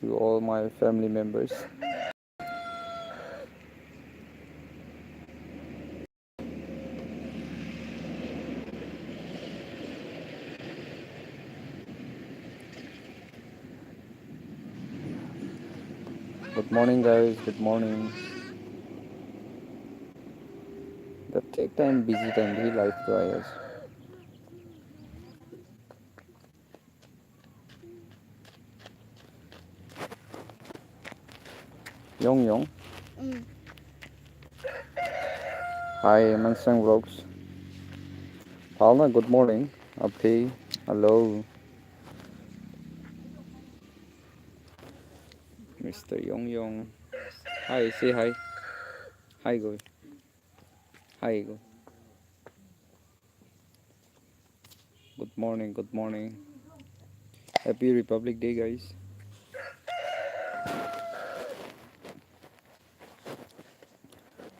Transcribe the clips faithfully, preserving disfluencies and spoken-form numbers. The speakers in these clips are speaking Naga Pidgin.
to all my family members. Good morning, guys. Good morning. The take time, busy time, busy life to us. Yong Yong. Mm. Hi, Mansang Vlogs. Palna, good morning. Api, hello. Mister Yong Yong. Hi, say hi. Hi, go. Hi, go. Good morning, good morning. Happy Republic Day, guys.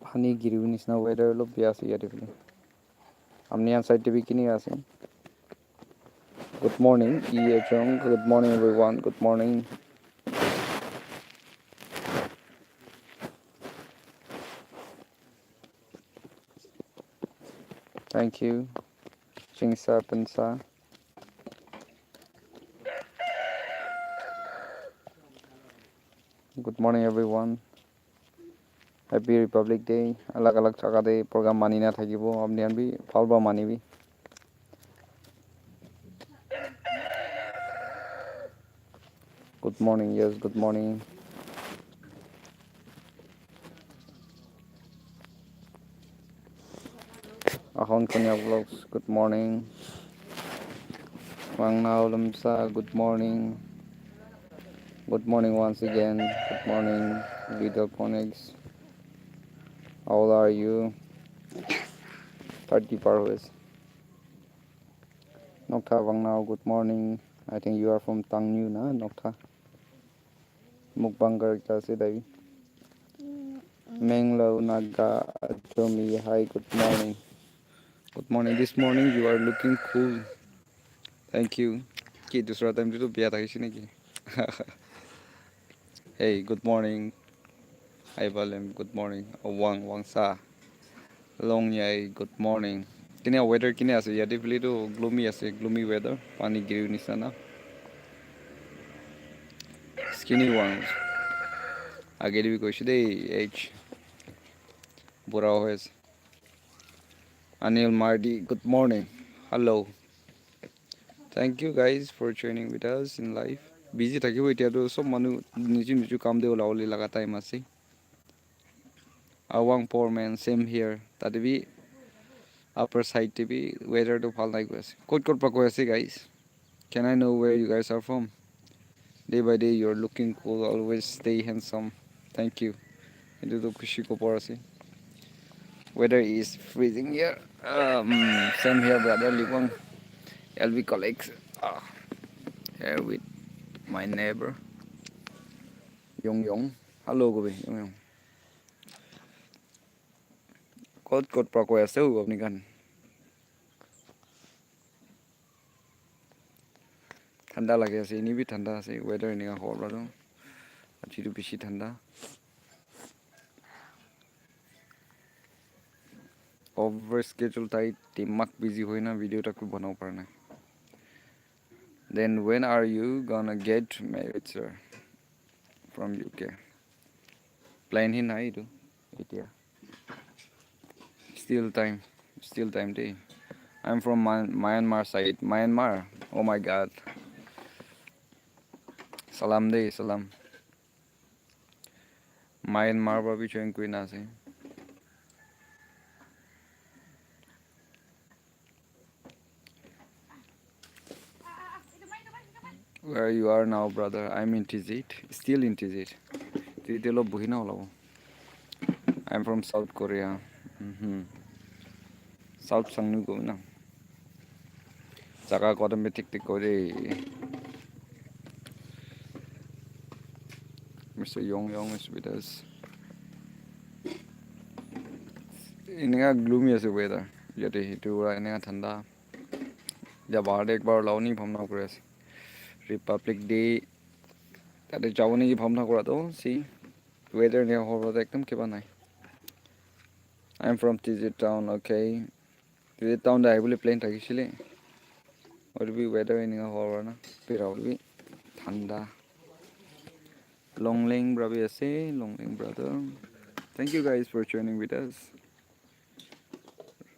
Pani giri nisna weather olop biya ase yate phale. Apni khan side te bi kini ase? Good morning, E A Chong. Good morning, everyone. Good morning. Thank you. Chingsa Pensa. Good morning, everyone. Happy Republic Day. Alag alag jaga te program mani na thakibo. Apni khan bi bhal pa manibi. Good morning. Yes, good morning. Ahon Konya Vlogs, good morning. Wangna Olamsa, good morning. Good morning once again. Good morning, Little Phonics. How are you? Thirty par hoise. Nokta Wangna, good morning. I think you are from Tangnew na, Nokta. Mukbang kar ekta ase tai. Menglo Naga Achomi, hi, good morning. Good morning. This morning you are looking cool. Thank you. Ki dusra time tu biya thakise naki? Hey, good morning. Hi, Balem. Good morning. Wang, Wangsa. Long Yai, good morning. Kini weather kini ase? Yate phale tu gloomy ase, gloomy weather. Pani giri nisna. Skinny ones. Age te bi koise de, age. Bura hoise. Anil Mardi, good morning. Hello. Thank you guys for joining with us in live. Busy thakibo etia tu sob manu niju niju kam te ulabole laga time ase. Awang poor man, same here. Tate bi upper side te bi weather tu bhal nai koi ase. Kot kot pra koi ase guys? Can I know where you guys are from? Day by day you're looking cool, always stay handsome. Thank you. Etu tu khushi khobor ase. Weather is freezing here. Um, same here, brother Liwang. L V colleagues. Ah, here with my neighbor. Yong Yong. Hello, Gobi. Yong Yong. Kot kot pra koi ase ho apni khan? Thanda lagi ase, ini bi thanda ase, weather enika hobo para tu. Aji tu bishi thanda. Over schedule tai, dimaag busy hoi na video tak bi banabo para nai. Then when are you gonna get married, sir? From U K. Plan hi nai etu etia. Still time, still time dey. I'm from Myan- Myanmar side. Myanmar. Oh my God. Salam dey, salam. Myanmar para bi join kurina ase. Where you are now, brother? I'm in T Z, still in T Z. T Z lo buhi na olabo. I'm from South Korea. Mhm. South Sangnu ko na. Jaga ko automatic tik ko de. Mister Yong Yong is with us. Enika gloomy ase weather. Yate hitu para enika thanda. Ja bahar te ekbar ulabo ni bhabna kuri ase. Republic Day Tate jabo niki bhabna kura toh, si weather ni hor to ekdom kiba nai. I'm from T Z town, okay. T Z town te ahibole plan thakisile. Hoile bi weather enika hor na, bira hoile bi thanda. Longleng pra bi ase, Longleng brother. Thank you guys for joining with us.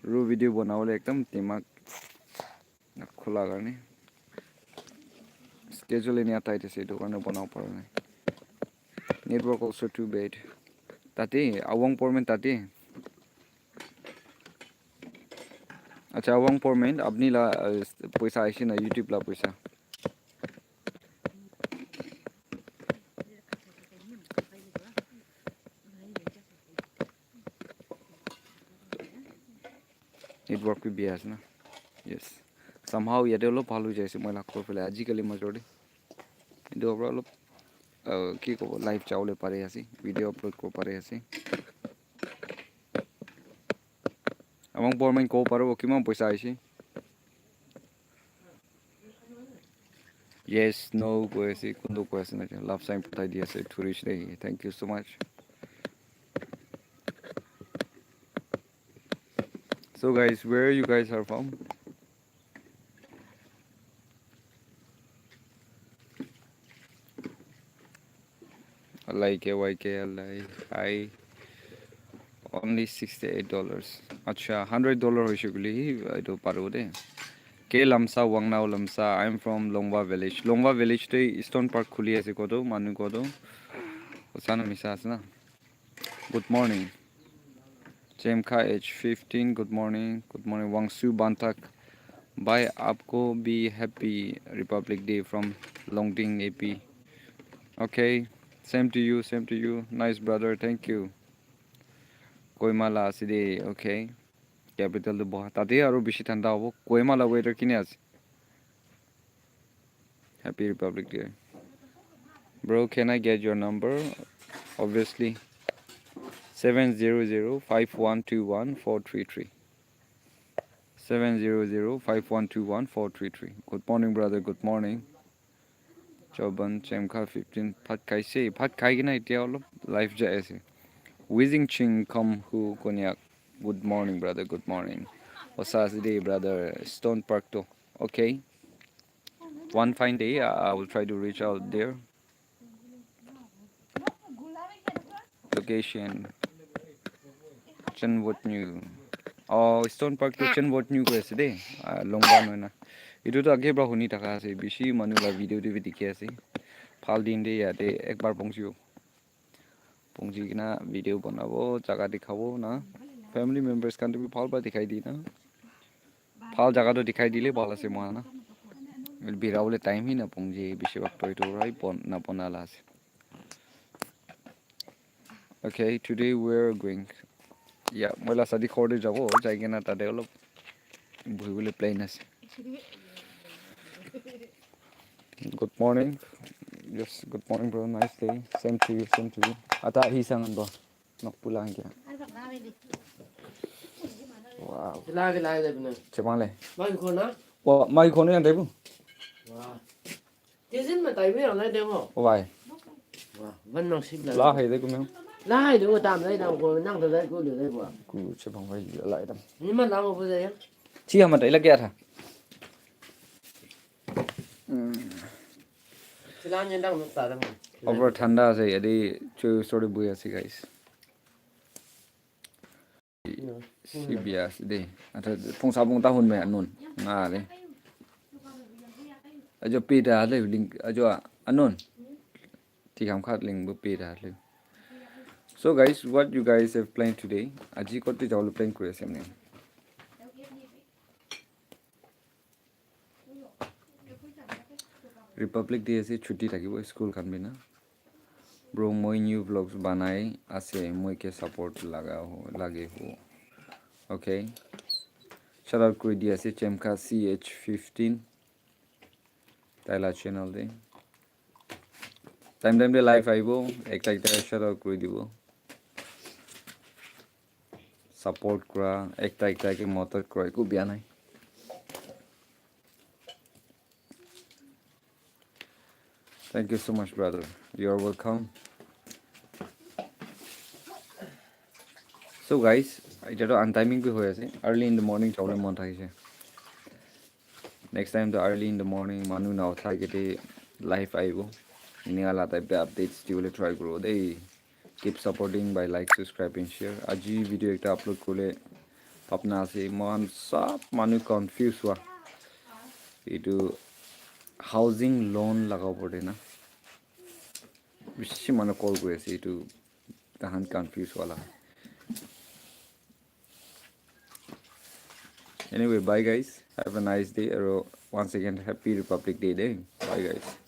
Ru video banabole ekdom dimag khula karne. Schedule enia tight ase, etu karne banabo para nai. Network also too bad. Tate, Awang Porman tate. Acha, Awang Porman, apni la, uh, poisa aise na, YouTube la poisa? Network bi biya ase na. Yes. Somehow yate olop bhal hoi jai ase, moi la ghor phale ajikali major te. Etu para olop, uh, ki kobo, live jabole pari ase, video upload kobo pari ase. Among Borman kobo paribo, kiman poisa aise? Yes, no, koi ase, kuntu koi ase na, love sign pathai di ase, tourist day. Thank you so much. So guys, where you guys are from? L I K Y K L I, hi. Only sixty-eight dollars. Acha, hundred dollar hoise koile hi etu paribo de. K Lamsa, Wangnao Lamsa. I'm from Longwa village. Longwa village te Stone Park khuli ase koto, manu koto. Osana misa ase na. Good morning. Chemkha age fifteen, good morning. Good morning, Wangsu Bantak. Bhai, aapko bhi happy Republic Day from Longding, A P. Okay, same to you, same to you. Nice brother, thank you. Kohima la ase de, okay. Capital tu boha. Tate aru bishi thanda hobo. Kohima la weather kini ase? Happy Republic Day. Bro, can I get your number? Obviously. Seven zero zero five one two one four three three. Seven zero zero five one two one four three three. Good morning, brother. Good morning. Choban Chemkha fifteen. Bhat khaise? Bhat khai kena etia olop live jai ase. Wizing Ching Kam Hu Konyak. Good morning, brother. Good morning. Osa ase de, brother. Stone Park to. Okay. One fine day, I I will try to reach out there. Location. Chenwot New. Oh, Stone Park to Chenwot New koi ase de. Ah, Longwa noi na. Etu to age pra huni thaka ase. Bishi manu la video te bi dikhi ase. Bhal din te yate ekbar pongchibo. Pongchi kena video banabo, jaga dikhabo na. Family members khan te bi bhal pra dikhai di na. Bhal jaga to dikhai dile bhal ase moikhan na. Bira bole time hi na pongchi, bishi bhag to etu para hi bon-, na bona la ase. Okay, today we're going. Yeah, moi la sadi ghor te jabo, jai kena tate olop buhi bole plan ase. Good morning. Yes, good morning, bro. Nice day. Same to you, same to you. Ata hi sangan bo. Nok pulang kya? Wow. Lai, lai, lai, benar. Chemang le. Mai ko na? Wa, mai ko ne yang debu? Wa. Tizin ma tai me yang lai demo. O bai. Wa, van nang sip la. La hai de kumyo. La hai de wo tam lai dam ko nang da lai ko le lai wa. Ku chemang bai lai dam. Ni ma la mo bu de ya. Chi hama tai la kya tha? Hmm. Chilan yen dang nuk ta dang. Over thanda ase yate chu story bui ase guys. Si bia ase de. Ata phung sa phung ta hun me anun. Nga le. Ajo pi ta le link ajo anun. Ti ham khat link bu pi ta le. So guys, what you guys have planned today? Aji kote jabole plan kuri ase apni? Republic Day ase, chuti thakibo school khan bi na. Bro, moi new vlogs banai ase, moi ke support laga ho, lage ho. Okay. Shout out kuri di ase, Chemkha C H fifteen. Tai la channel de. Time time de live aibo, ekta ekta shout out kuri dibo. Support kura, ekta ekta ke madad kura, eku bia nai. Thank you so much, brother. You're welcome. So guys, etia to untiming bi hoi ase. Early in the morning jabole mon thakise. Next time to early in the morning manu na uthai kete live aibo. Enika la type te updates dibole try kuro de. Keep supporting by like, subscribe and share. Aji video ekta upload kule apna ase. Mohan sab manu confuse hua. Itu housing loan laga upor te na. Bishi manu call kuri ase itu tahan confuse wala. Anyway, bye guys. Have a nice day. Aro once again, happy Republic Day de. Bye guys.